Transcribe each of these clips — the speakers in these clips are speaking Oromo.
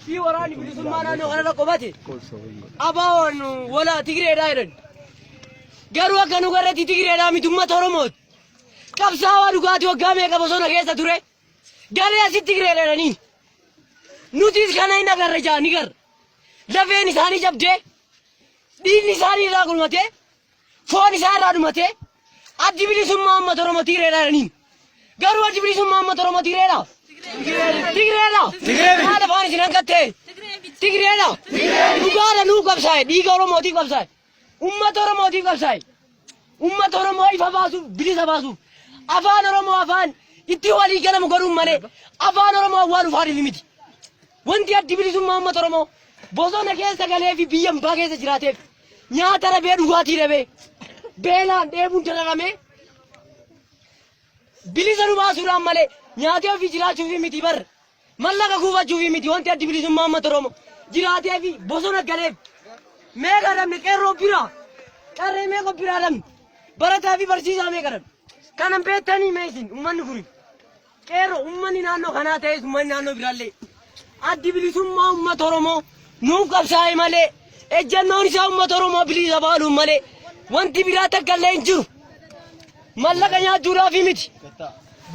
Fi waraanni bilisummaa naannoo kanarra qubate ABOn wala Tigreedhaa jedhan. Garuu akka nu garratti Tigreedhaa miti uummata Oromooti. Qabsaawaa dhugaatii waggaa meeqa bosona keessa ture. Galee asitti Tigreedha jedhanii. Nutis kana hin agarre jaa ni garra. Lafeen isaanii cabdee dhiigni isaanii irraa gulmatee foon isaa irraa dhumatee addi bilisummaa uummata Oromoo Tigreedha jedhaniin. Garuu addi bilisummaa uummata Oromoo Tigreedha? Tigreedha? Maal afaan isin hanqattee? Tigreedha? Dhugaadha nuu qabsaa'e dhiiga Oromootiif qabsaa'e. Uummata Oromootiif qabsaa'e. Uummata Oromoo ifa baasuuf bilisa baasuuf afaan Oromoo afaan itti walii galamu godhuun malee afaan Oromoo awwaaluuf haadhiif miti. Wanti addi bilisummaa uummata Oromoo bosona keessa galee fi biyya ambaa keessa jiraateef nyaata dhabee dhugaatii dhabee beelaan dheebuun dararamee bilisa nu baasuudhaan malee nyaatee ofii jiraachuuf miti bar mallaqa kuufachuuf miti wanti addi bilisummaa uummata Oromoo jiraatee fi bosona galeef meeqa dhabne qeerroo biraa qarree meeqa biraa dhabne barataa fi barsiisaa meeqa dhabne kanan beektanii mee isin uummanni kuni Qeerroo uummanni naannoo kanaa ta'es uummanni naannoo biraallee addi bilisummaa uummata Oromoo nuuf qabsaa'e malee ejjennoon isaa uummata Oromoo bilisa baaluun malee wanti biraa takka illee hin jiru. Mallaqa nyaachuudhaaf miti.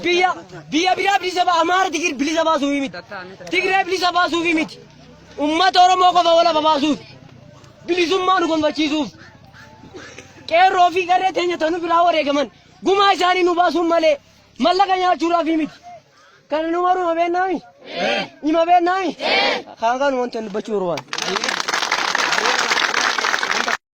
Biyya biyya biraa bilisa baa Amaara Tigir bilisa baasuuf miti. Tigree bilisa baasuuf miti. Uummata Oromoo qofa walafa baasuuf bilisummaa nu gonfachiisuuf qeerroo fi qarree teenya tanu biraa wareegaman gumaa isaanii nu baasuun malee Mallaqa nyaachuudhaaf miti. Kana nu maruu hima beeknaami? Hima beeknaami? Kaan kan wanta dubbachuu barbaadu.